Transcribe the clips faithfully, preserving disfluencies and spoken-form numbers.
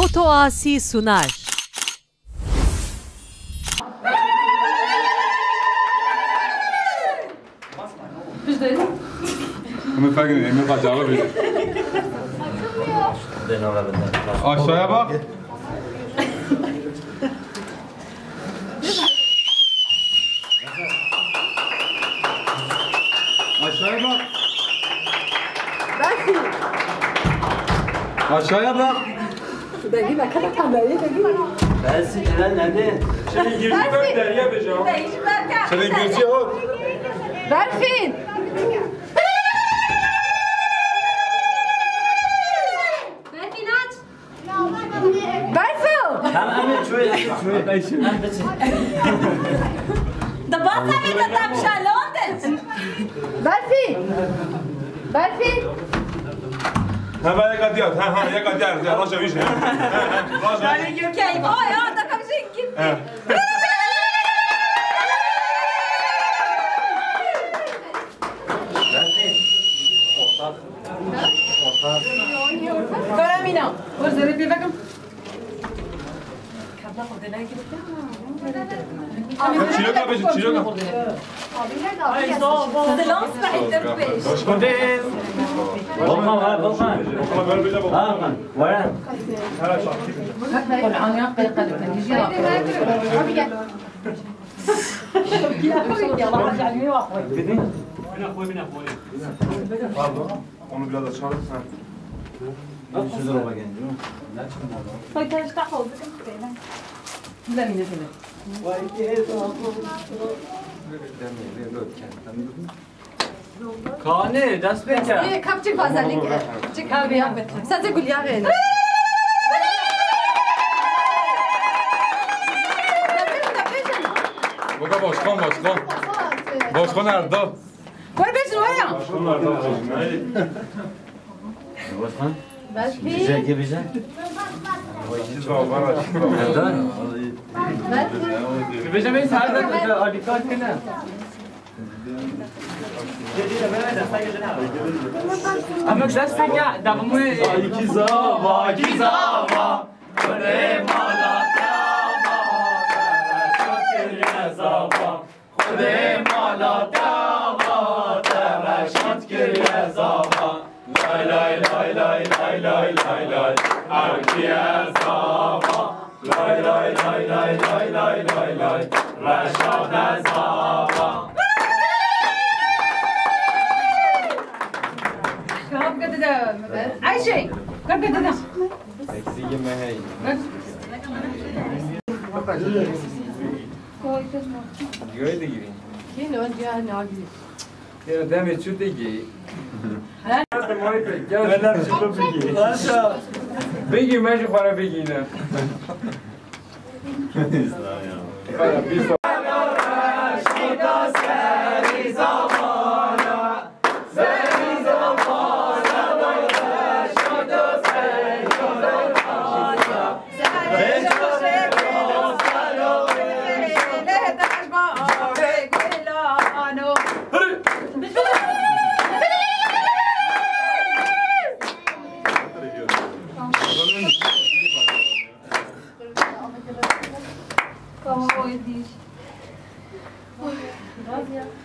Otoasi Sunar. Hemî fekin, hemî bacağı bir. Aşağıya bak. Aşağıya bak. Belki. Aşağıya bak. Belki, belki de kamerayı da görüyor. Ben size neden? Senin gözü bak derya be canım. Senin gözü yok. Berfin. Berfin aç. Berfo! Tamam, em ê çûyê, em ê çûyê. Em biçin. Di basa vê de tam şalon de. Berfî! Berfî! Hema yeka diyar, ha, ha, yeka diyar, diyar, raja wî jî, ha. Ha, raja wî jî. Keyfa ya, da kapıcı git. Ha. Karamîna, were zerê pê vekim. Çîroka bêjin, çîroka. Silam spehîtir pêş. Volkan, ha, Volkan. Volkan, were. Qur'an ya, qe-, qe-, qe-, Bine koy, bine koy. Pardon, onu biraz açalım. Ha. Nasıl söz araba geldi, değil mi? Koy, taş, tak oldu, değil mi? Bile mi ne kadar? Kanê, dest pê ke. Ê, kap çik bazelik. Çik abi ya. Sazê gulya ve. Burada başkan, başkan. Başkan Erdal. Koy beş numara. Başkan. Belki. Bize ki bize. Erdal. Belki. Bize ben sağda da dikkat kene. Ama dest peke, devamı. Iki zava, iki zava. Kore mala te ava, te reşat kiriye zava. Kore mala te ava, te reşat kiriye zava. Lay lay lay lay lay lay lay lay. Erkiye zava. Lay lay lay lay lay lay lay lay. Reşa bezava. Kap gede de. Ayşe, kap gede de. Eksik me hey. Diyor da gireyim. Yine önce ne abi? Ya demê çu de gireyim. Gel. Gel. Aşağı. Peki, ben şu para peki yine.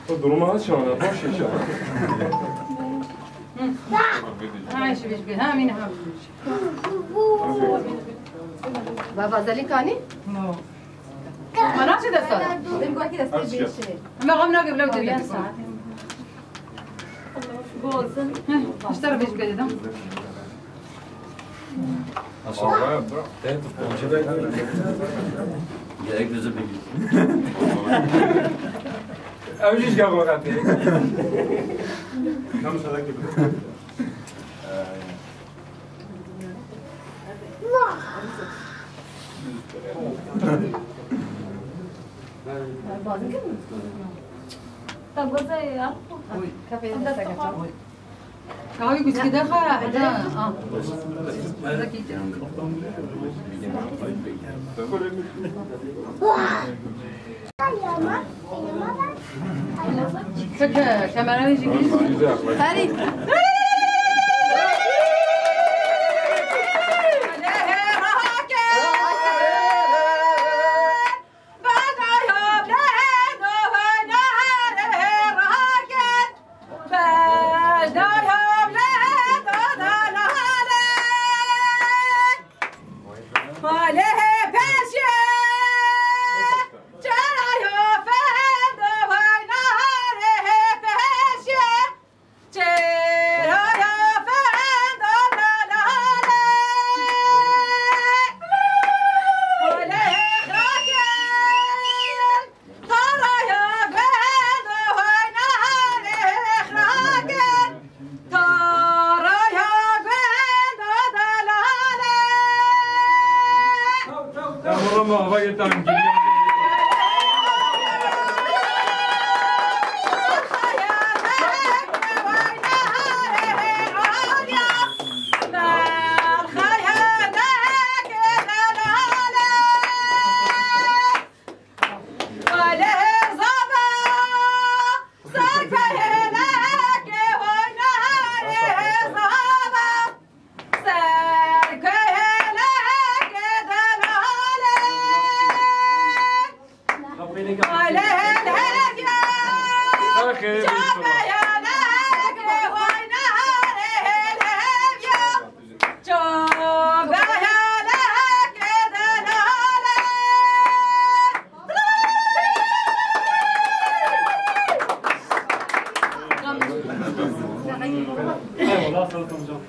Bu durumu aç ona, boş iş ama. Ha, işi beş bir, ha, mine ha. Baba, zelikanî? No. Mana çi desta? Dem gwa ki desta beşe. Ama gam nake, bila uçe. Bolsun. Heh, işte beş bir dedim. Gerek bizi bilgi. Ew jî ji gava qetê. Tam şada gibi. Tam gaza ya. Kafeye de sakın. Kahve kuçki de ha, ha. Peki, kamera ve çekici. Ferit. Havayê tangî. Eyvallah, sağ olun hocam.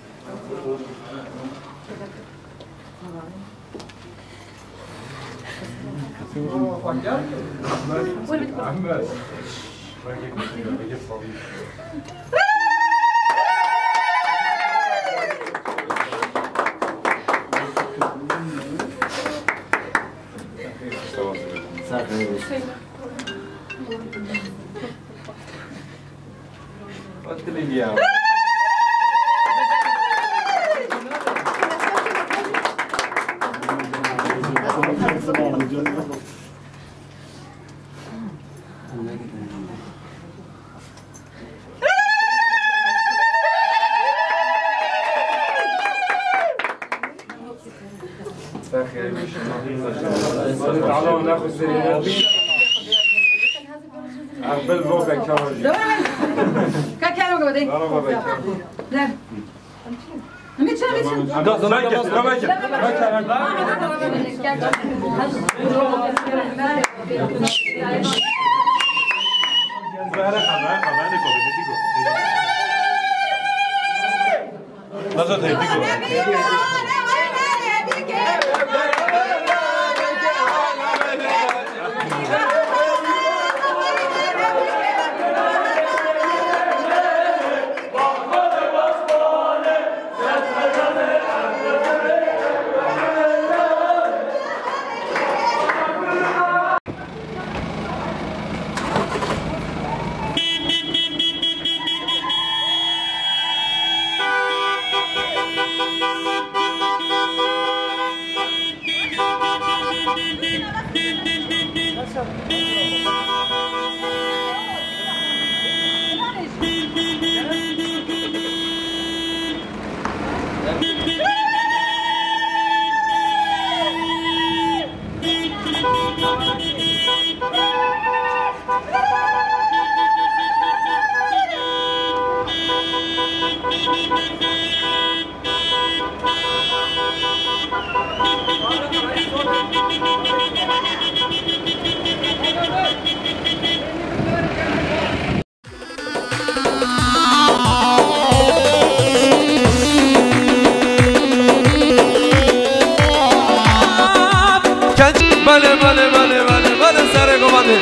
Keç, belê, belê, belê, belê, belê, serê govandê.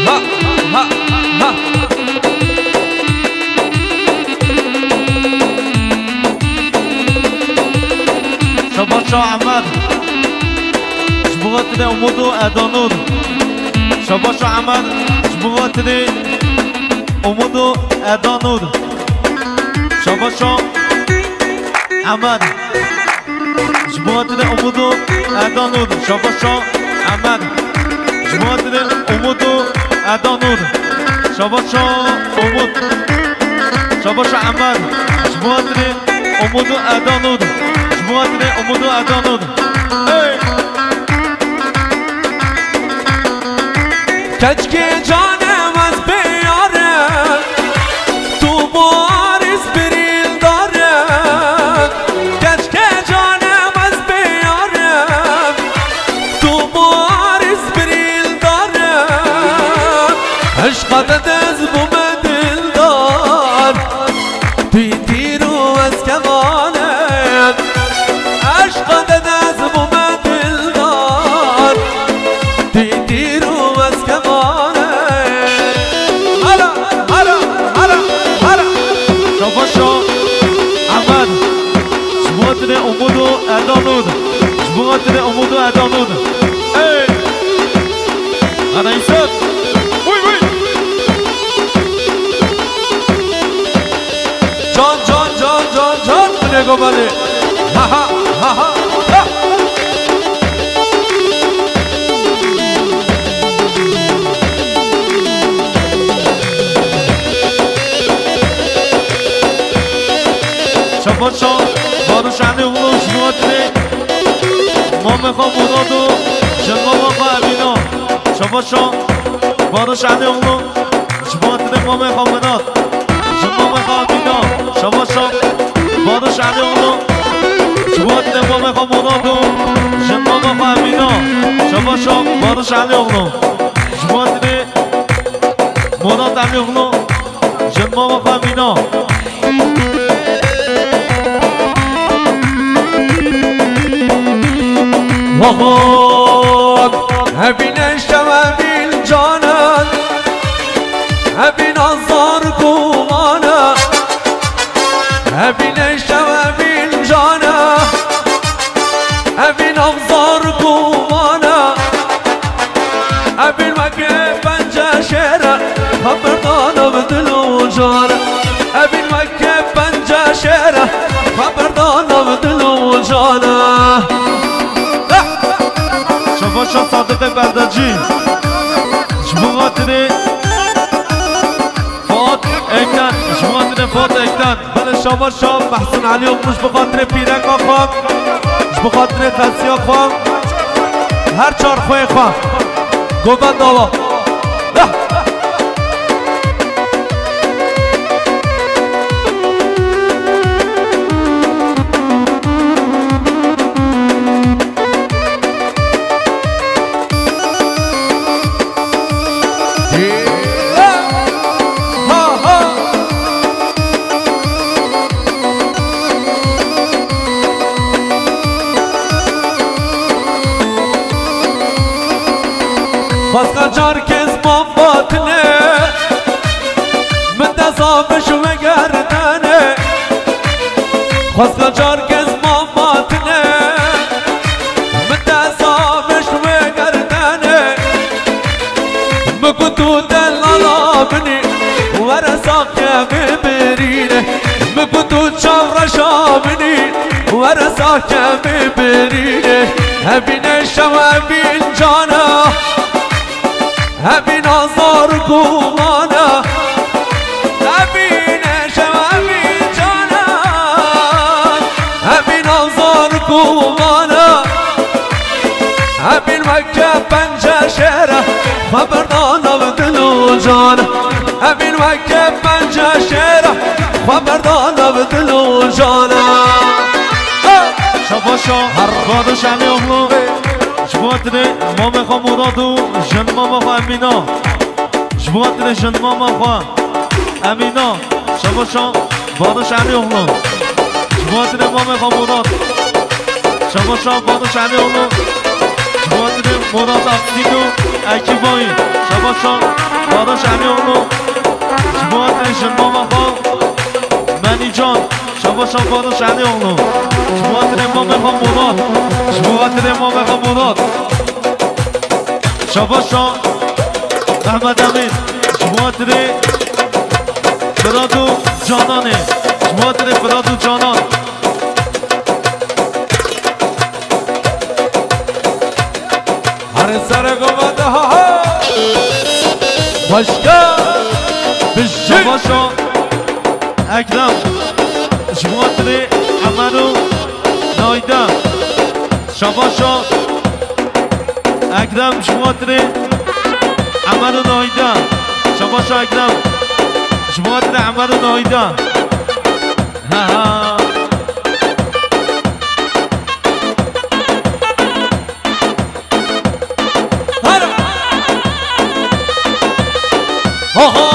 Ha, ha, ha. Şabaşa Emed, ji bo tine Umut û Edanur. Şabaşa Emed, ji bo tine Umut û Edanur. Şabaşa Emed. Ji bo tine Umut û Edanur. Şabaşa Emed. Ji bo tine Umut û Edanur. Şabaşa Umut. Şabaşa Emed. Ji bo tine Umut û Edanur. Ji bo tine Umut û Edanur. Hey! Keçkê canê ez bê yar e, tu barîs birîndar e. Keçkê canê ez bê yar e, tu barîs birîndar e. Eşqa te dest bûme dildar. Tî tîr û ez kevane, eşqa te dest bûme dildar. Tî tîr û ez kevane. Hala, hala, hala, hala. Şabaşa Emed. Ji bo tine Umut û Edanur. Ji bo tine Umut û Edanur. Ana Îsot. Uy, uy. Can, can, can, can, can. Binê gomanê. Ha, ha, ha, ha. Ha. Şabaşa, Barış Elîoglu, ji bo hatirê mamê xwe Murad û jin mama xwe Emîna. Şabaşa, Barış Elîoglu, ji bo hatirê mamê xwe Murad, jin mama xwe Emîna. Şabaşa, Barış Elîoglu, ji bo hatirê mamê xwe Murad û jin mama xwe Emîna. Şabaşa, Barış Elîoglu, ji bo hatirê Murad Elîoglu, jin mama xwe Emîna. Vahan, evîn eştev evîn canan, evîn azar gumana, evîn eştev evîn cana, evîn azar gumana. Evîn weke pence şêre, xeberdan ev dil û can. Evîn weke pence şêre, xeberdan ev dil û can. Şevaşa Sadiqê Berdecî. Ji bo xatirê Fuat Ekten, ji bo xatirê Fuat Ekten. Belê şabaşa Mehsûn Elîoglu ji bo xatirê pîreka xwe, ji bo xatirê xesiya xwe, her çar xweyê xwe. Govenda wa. Xwezka car kes man batine, min deza biş vegerdene. Xwezka car kes man batine, min deza biş vegerdene. Min got tu delala min î, were saxke min birîne. Min got tu çavreşa min î, were saxke min birîne. Evîn eştev evîn cana, evîn azar gumana. Evîn eştev evîn cana, evîn azar gumana. Evîn weke pence şêre, xeberdan ev dil û can. Evîn weke pence şêre, xeberdan ev dil û can. Şabaşa, Barış Elîoglu. Ji bo hatirê mamê xwe Murad û jin mama xwe Emîna. Ji bo hatirê jin mama xwe Emîna. Şabaşa Barış Elîoglu. Ji bo hatirê mamê xwe Murad. Şabaşa Barış Elîoglu. Ji bo hatirê Murad Aksîn û ekîba wî. Şabaşa Barış Elîoglu. Ji bo hatirê jin mama xwe Menîcan. Şabaşa Barış Elîoglu. Ji bo hatirê mamê xwe Murad. Ji bo hatirê mamê xwe Murad. Şabaşa Mehmet Emîn. Ji bo hatirê Firat û Cananê. Ji bo hatirê Firat û Canan. Herê sere govende ha ha. Başka. Bijî. Şabaşa Ekrem. Ji bo hatirê Emer û Nayde. Şabaşa Ekrem ji bo hatirê Emer û Nayde. Şabaşa Ekrem ji bo hatirê Emer û Nayde. Ha ha. Her Aha,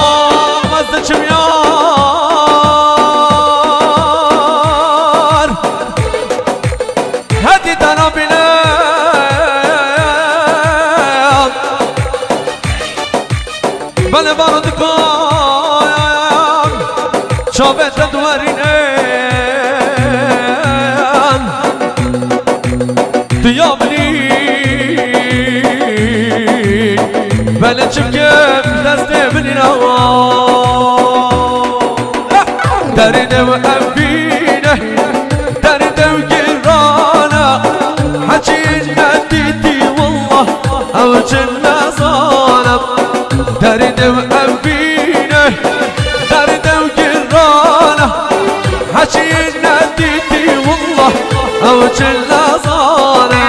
ez diçim yar. Hadi dana bile. Belê baro dikoyan, çavê te diwerînin. Diya min î, Çimkê destê min înawa. Derdê ev bîne, derdê girana. Heçî nedîtî wallah, ew çi nezane. Derdê ev bîne, derdê girana. Heçî nedîtî wallah, ew çi nezane.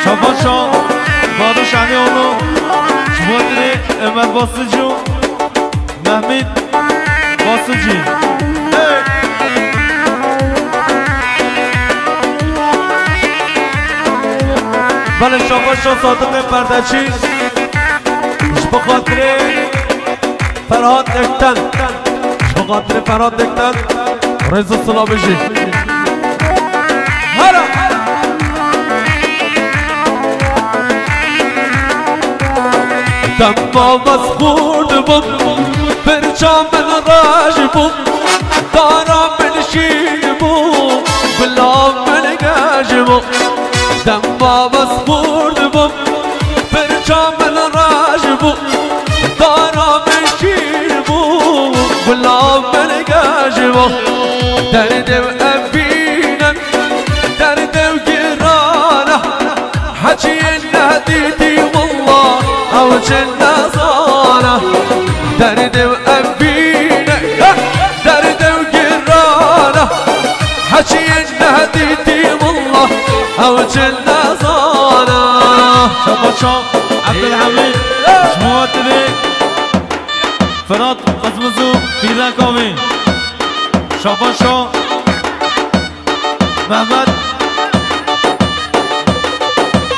Şabaşa Barış Alioğlu, ji bo tirê Ömer Basıcı, Mehmet Basıcı. Hey! Belê şabaşa Sadıkê Perdeçî, ji bo xatirê Ferhat Ekten. Ji bo xatirê Ferhat Ekten rêz û silav bijî. Hera! Dema ez xurt bûm, pirça min reş bû, dara min şîr bû, gula min geş bû. Dema ez xurt bûm, pirça min reş bû, dara min şîr bû, gula min geş bû. Derdê ev bîne, derdê girana. Heçiyê nedîtî wallah, ew çi nezana. Derdê ev bîne, derdê girana. Heçiyê nedîtî wallah, ew çi nezana. Şabaşa Abdülhamid, ji bo tirê Fırat Kızmızı Pîrekavi. Şabaşa Mehmet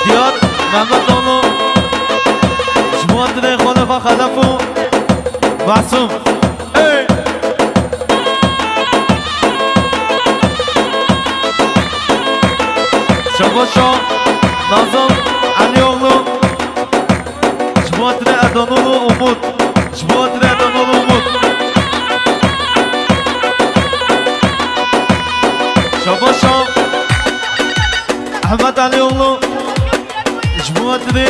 Diyar Mehmetoğlu, ji bo tirê xalê xwe Xelef û Masum. Ey! Şabaşa Nazım Alioğlu, ji bo tirê Edanoglu Umut. Ji bo tirê Edanoglu Umut. Şabaşa Ahmet Alioğlu, ji bo tirê.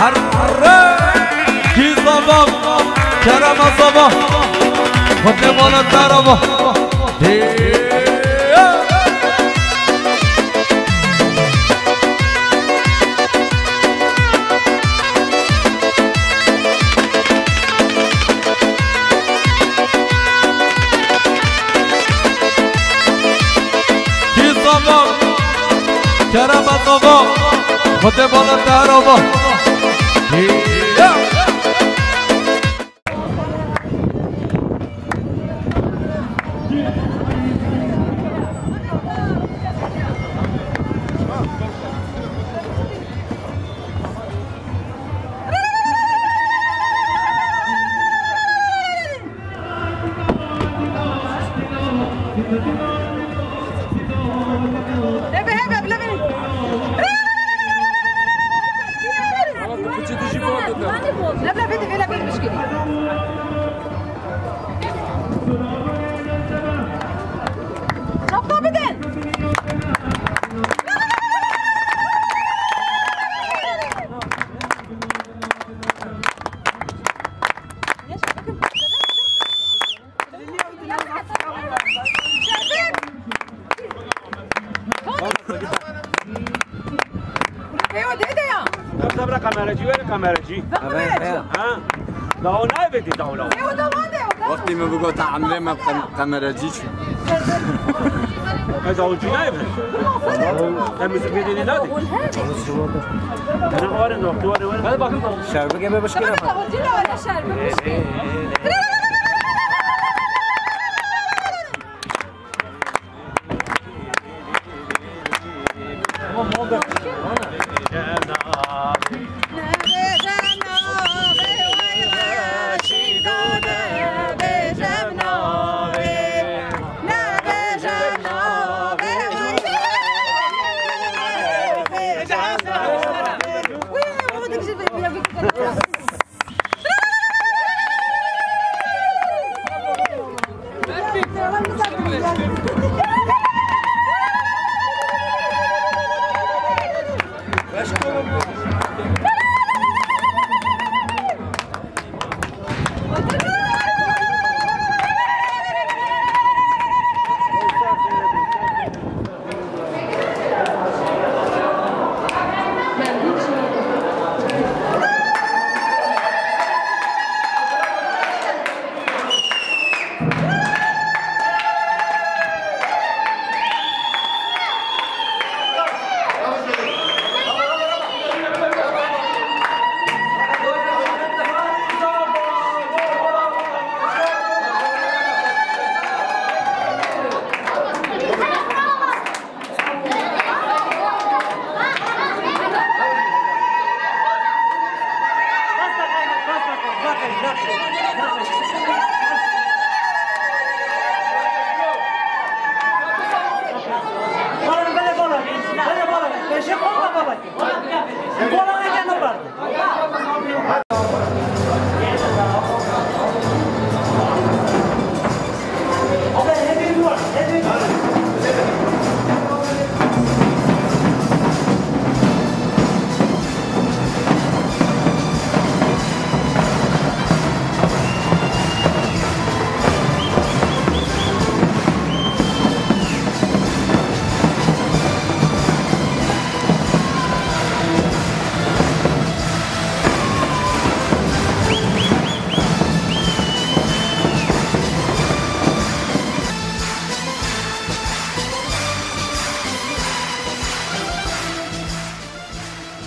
Herre! Kî zava, kerema zava, xwedê mala te re va. Dê. Kî zava, kerema zava, xwedê mala te re va. Dê. Çapta bidin. Ew de ya. Sabra kameracı, were kameracı. Ha? Dawa nayê vêdî dawla. Wextî min bigot, ta emrê me qem-, qemerecî çû. Ez awcî nayê vêdî. Em müzik bedeli nade. Ana were, nokta were, were. Hadi bakın. Şerbike be başka. Şerbike.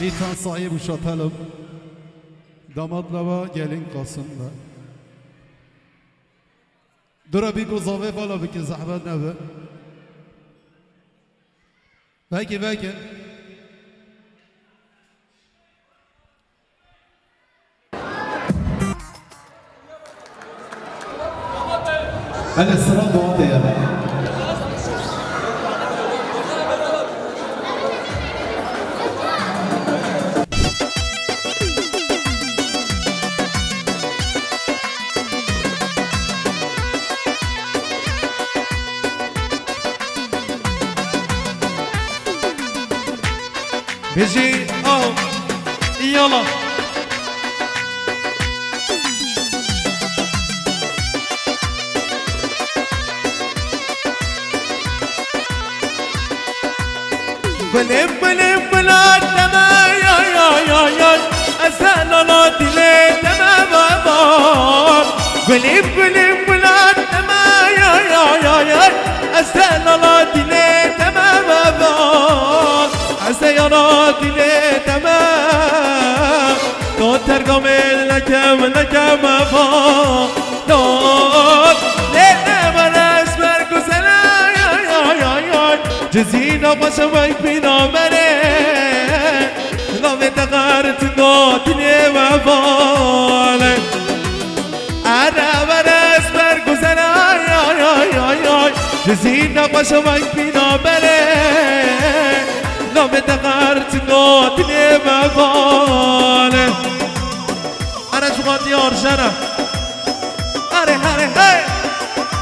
Lîtan sahîb û şatelim. Damat lava gelin Kasım ve. Dura bî ku zavê vala bike, zehmet nebe. Veke, veke. Hele sıra Doğan de ya. Bijî, aw, yala. Gulê, gulê, gula deme, yay, yay, yay, yay. Ez de lala dilê deme baba. Gulê, gulê, gula deme, yay, yay, yay, yay. Ez de lala dilê deme baba. Ez de yala dilê deme. To tergamê nekem, nekem baba. Dod, lê ne beres ber guzele, ay, ay, ay, ay. Cizîna xweşe vay pîna mere. Navê te xerit got lê me vale. Are beres ber guzele, ay, ay, ay, ay, ay. Cizîna xweşe vay pîna mere. Navê te xerit got lê me vale. Are cuxatiya Arjena. Are, are, hey!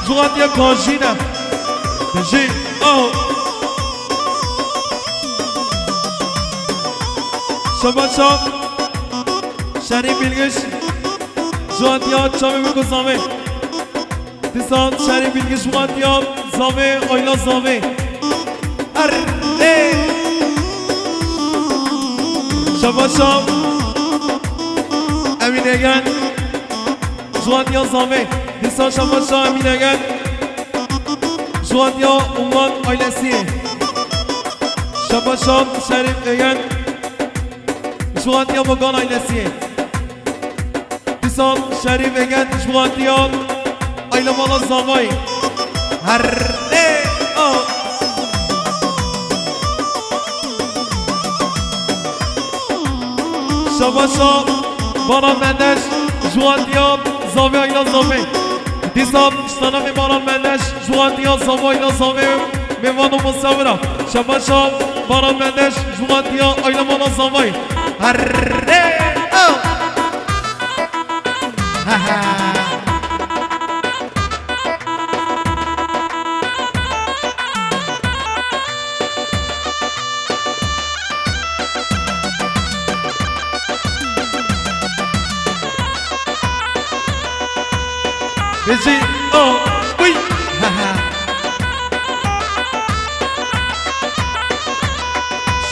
Cuxatiya Kajîna. Bijî, aho. Şaba çav. Şerî Bilgiş. Cuxatiya çavê min ku zavê. Dîsan şerî Bilgiş watiya zavê, ayla zavê. Erê! Şabaşa Emîn Egen, ji watiya zavê. Dîsan şabaşa Emîn Egen, ji watiya Uman ailesiyê. Şabaşa Şerîf Egen, ji watiya Bogan ailesiyê. Dîsan Şerîf Egen ji watiya Ayla Mala Zavayê. Herê a. Şabaşa Baran Mendeş ji watiya Zavê Ayla Zavê. Dîsan Ştanavê Baran Mendeş ji watiya Zavê Ayla Zavê. Mêvan û misafira. Şabaşa Baran Mendeş ji watiya Ayla Mala Zavayê. Herê a. Bijî, o, uy.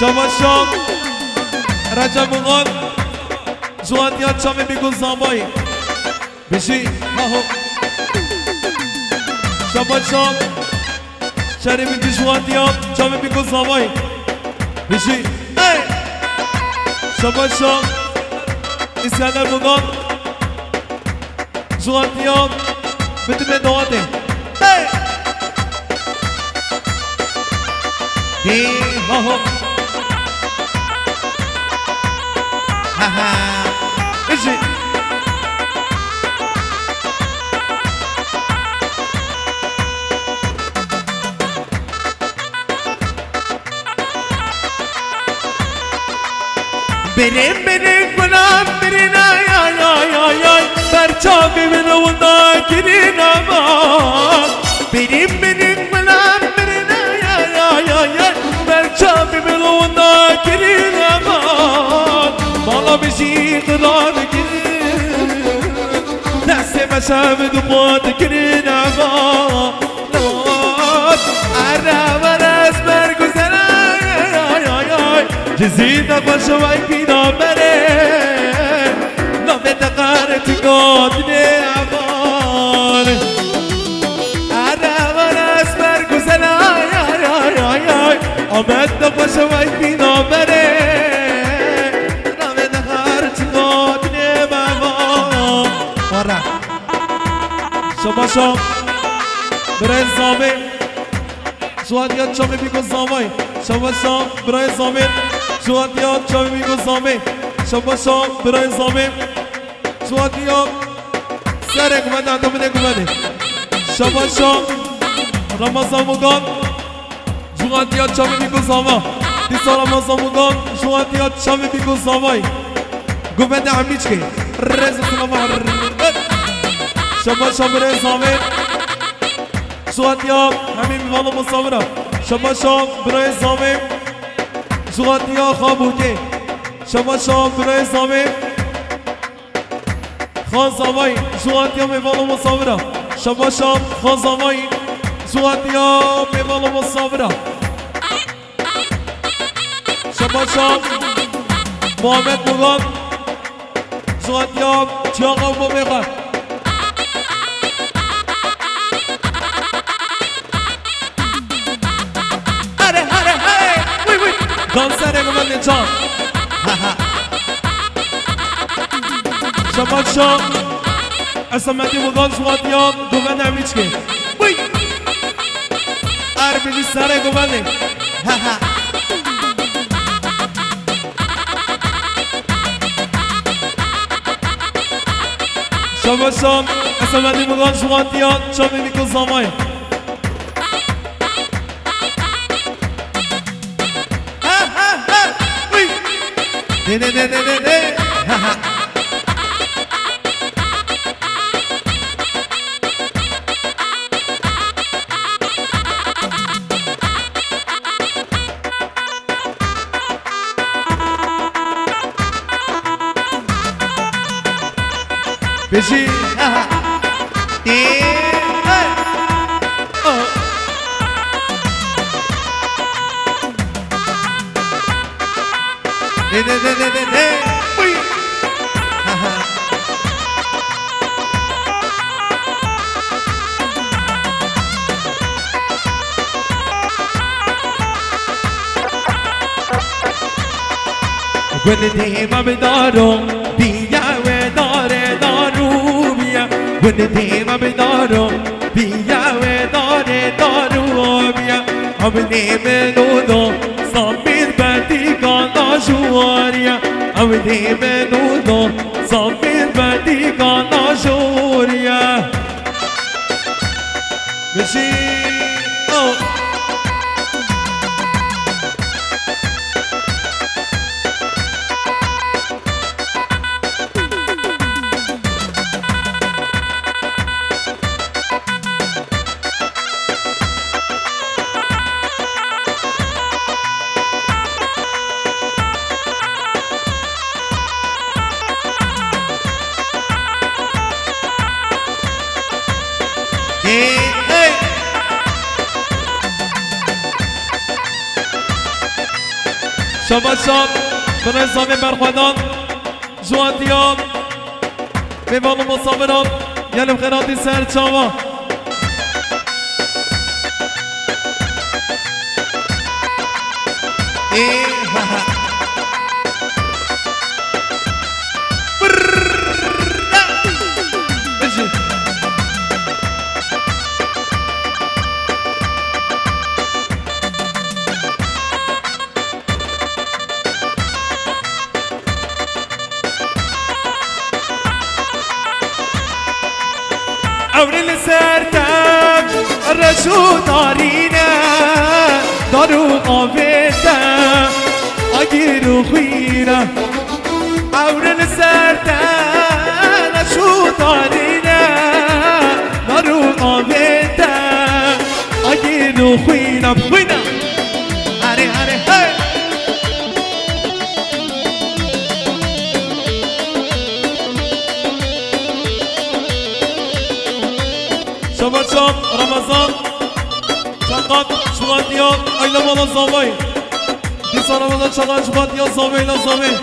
Şabaşa Recep Muğan. Ji watiya çavê Bîgul Zavayê. Bijî, haho. Şabaşa. Şerê min dijwatiya çavê bîko zavayê. Bijî. Ey! Şabaşa. Îskender Mugan. Jwatiya. Bitime dawatê. Hey! Hey, ha, ha. Ha, ha. Bijî. Birin, birin, gulan, birin, ay, ay, ay, ay, ay. Ber çavê min winda kirin, aman. Birin, birin, gulan, birin, ay, ay, ay, ay, ay. Ber çavê min winda kirin, aman. Mala bijî qiran kirin. Destê me şev di xwe dikirin, aman. Ere, ere, ez ber güzel, ay, ay, ay, ay, ay. Cizî de xweş vay pîna berê. Navê te qere çi gotinê evan. Ere, ere, ez ber güzel, ay, ay, ay, ay, ay. Amed de xweş vay pîna berê. Navê te qere çi gotinê evan. Ora. Şabaşa birayê Zamê. Ji hatiya çavê bîko Zamay. Şabaşa birayê Zamê. Ji hatiya çavê bîko Zamê. Şabaşa birayê Zamê. Ji hatiya serê guvende, heta binê guvendê. Şabaşa Ramazan Mugan. Ji hatiya çavê bîko Zama. Dîsa Ramazan Mugan. Ji hatiya çavê bîko Zamay. Guvende Hemîçkê. Rêz û silava. Şabaşa birê Zamê. Ji hatiya hemî mêvana misafira. Şabaşa birayê Zamê. Ji hatiya Xabûkê. Şabaşa birayê Zamê. Xan Zavay, ji hatiya mêvana misafira. Şabaşa Xan Zavay, ji hatiya mêvana misafira. Şabaşa Muhammed Mugan, ji hatiya çiyaxa û babê xwe. Hare, hare, hare. Wî, wî. Danserê min, min can. Şabaşa Esamedî Mugan ji hatiya Guvende Hemîçkê. Wî. Erbî ji serê Guvendê. Şabaşa Esamedî Mugan ji hatiya çavê bîko Zamay. Ha, ha, ha. Uy. Ne, ne, ne, ne, ne, ne. Ha, ha. Bijî. Tê. Oh. Dê, dê, dê, dê, dê, dê. Uy. Gundê me bi daro biya, wê darê daro biya. Gundê me bi daro biya, wê darê daro biya. Emnê min odo, samir berdî ganda juwariya. Emnê min odo, samir berdî ganda joriya. Bijî, oh. Hey, hey. Şabaşan, birê Zamê berxwedan, ji hatiya mêvan û misafiran, gelê bi xêr hatî ser çavan. Ê, ha, ha. Brrrr. Bijî. Ewrê li ser te reş û tarî ne, dar û avê te agir û xwîn e. Ewrê li ser te reş û tarî ne, dar û avê te agir û xwîn e. Xwîn e. Erê, erê, hey! Şabaş şam, Ramazan, Çakat, Şuwatiya, Ayla Mala Zavay. Dîsa Ramazan Çakat, Şuwatiya, Zavay, la Zavay.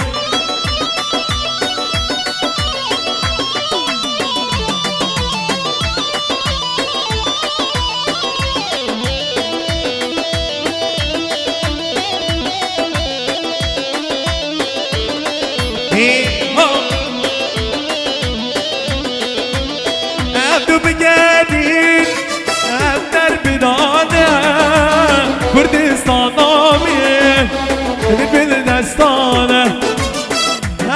Hê, ha. Ev du bigerîn, ev derbidane, Kurdistana min, li bil destane.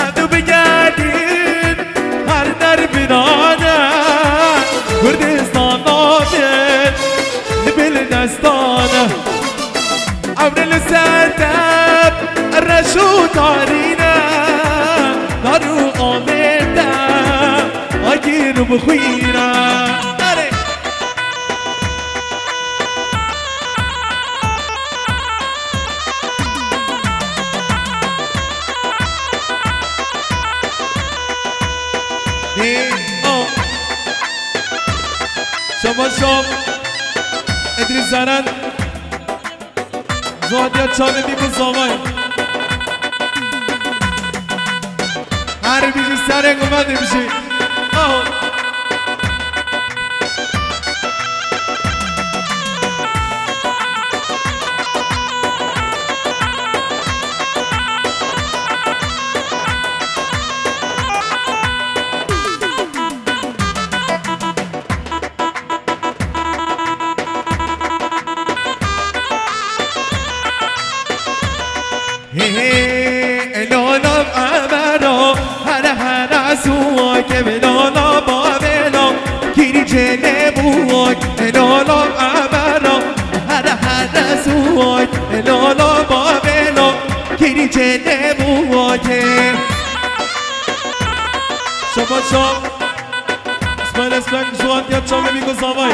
Ev du bigerîn, her derbidane, Kurdistana min, li bil destane. Ewrê li ser te reş û tarî ne, dar û avê te agir û bixwîne. Erê! Ê, o. Şabaş şam. Edrîs Zeren. Zuhadiya çavê dî bi zavay. Her bijî serê ku me dibijî. Aho. Hê hê, ê lala Emera, here here suwak, ê lala Bavêla, kîrî cênê buwak, ê lala Emera, here here suwak, ê lala Bavêla, kîrî cênê buwak. Şabaş şam. İsmail Esmek, Zuhadiya çavê bî ku zavay.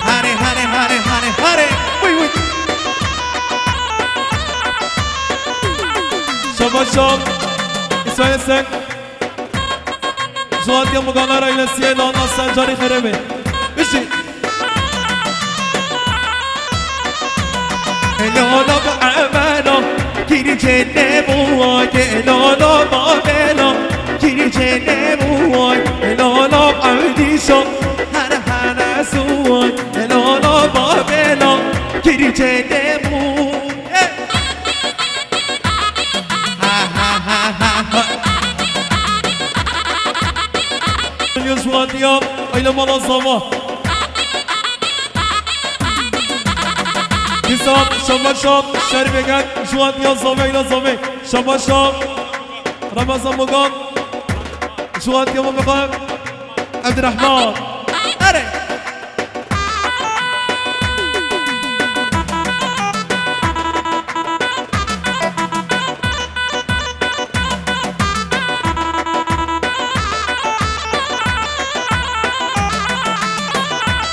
Hare, hare, hare, hare, hare. Uy, uy. Şabaş şam. İsmail Esmek. Zuhadiya Mugana Rayna Siye Nana Sencarî Xeremê. Bişî. Lala bi Emela, kîrî cênê buwake, lala Bavêla, kîrî cênê buwake, lala Ewdîşa, here here suwak, lala Bavêla, kîrî cênê buwake. Ha, ha, ha, ha, ha. Yozwatiya, Ayla Mala Zava. Nizam, Şabaşa, Şerbegen, Juan ya Zave, ya Zave. Şabaşa, Ramazan Mugan, Juan ya Mugan, Abdurrahman. Are.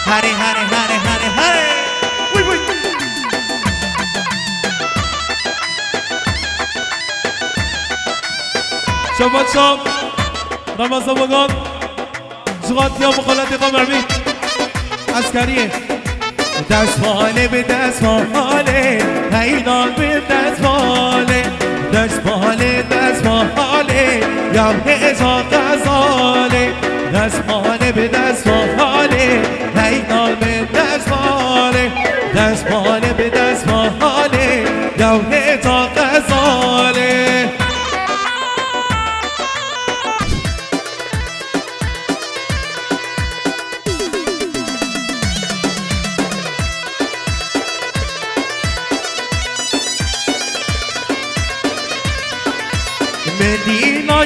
Hare, hare, hare, hare, hare. Uy, uy. Şabat şam. Ramazan Bagan. Zugat ya mukalatê xwe mermî. Eskeriyê. Destmalê bi destmalê, heylan bi destmalê. Destmalê, destmalê, ya hêza xezalê. Destmalê bi destmalê, heylan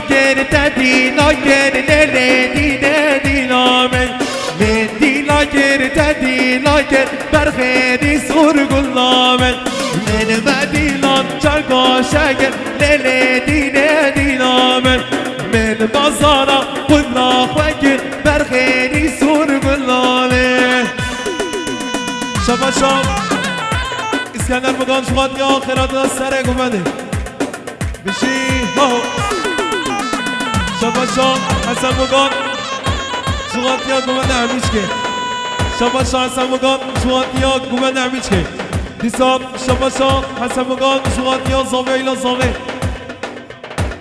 Kir te dîna kir, lê lê dîne dîna min. Min dîna kir, te dîna kir, berxêrî sor gula min. Min me dîlan çarka şekir, lê lê dîne dîna min. Min bazara xwina xwe kir, berxêrî sor gula min. Şabaşa. Îskender Migan ji xwe diya xêra dida serê guvenê. Bijî ho. Şabaşa Hesen Migan ji xwe diya guvene Emîçkê. Şabaşa Hesen Migan ji xwe diya guvene Emîçkê. Dîsa şabaşa Hesen Migan ji xwe diya zavê îla zavê.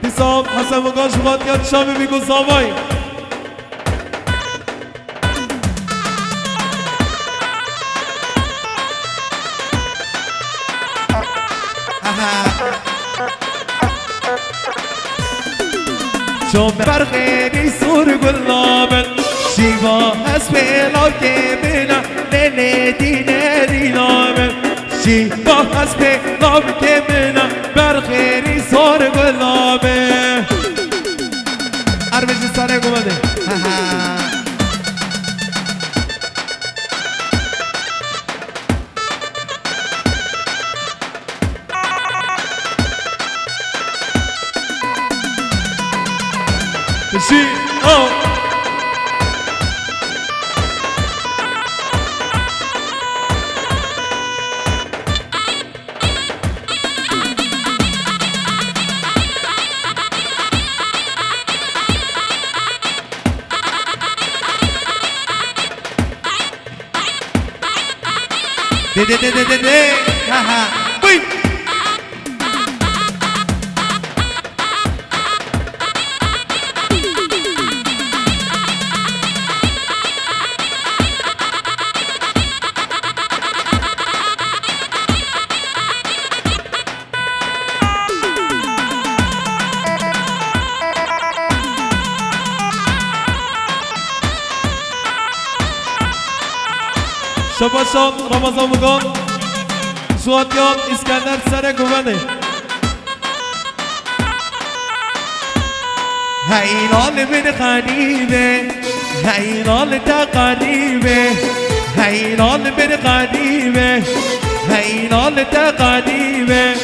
Dîsa Hesen Migan ji xwe diya Şamê bî ku zavay. Ço berxêrî sor gula min, şîva hespê lawkê min e, lê lê dîne dîna min. Şîva hespê lawkê min e, berxêrî sor gula min. Erbêjî serê gula min. Bijî, oh. Dê, dê, dê, dê, dê, dê. Ha, ha. Bıy. Şabaşan Ramazan Mugan, Suat Yan, İskender Sere Güveni. Hey lal bir garibe, hey lal te garibe, hey lal bir garibe, hey lal te garibe.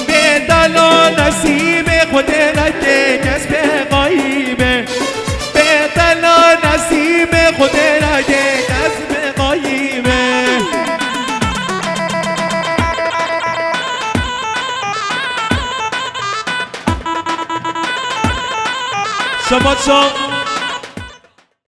Bêdela nesîbê Xwedê neke kes pê gayibe. Bêdela nesîbê Xwedê neke kes pê gayibe. Şabaşa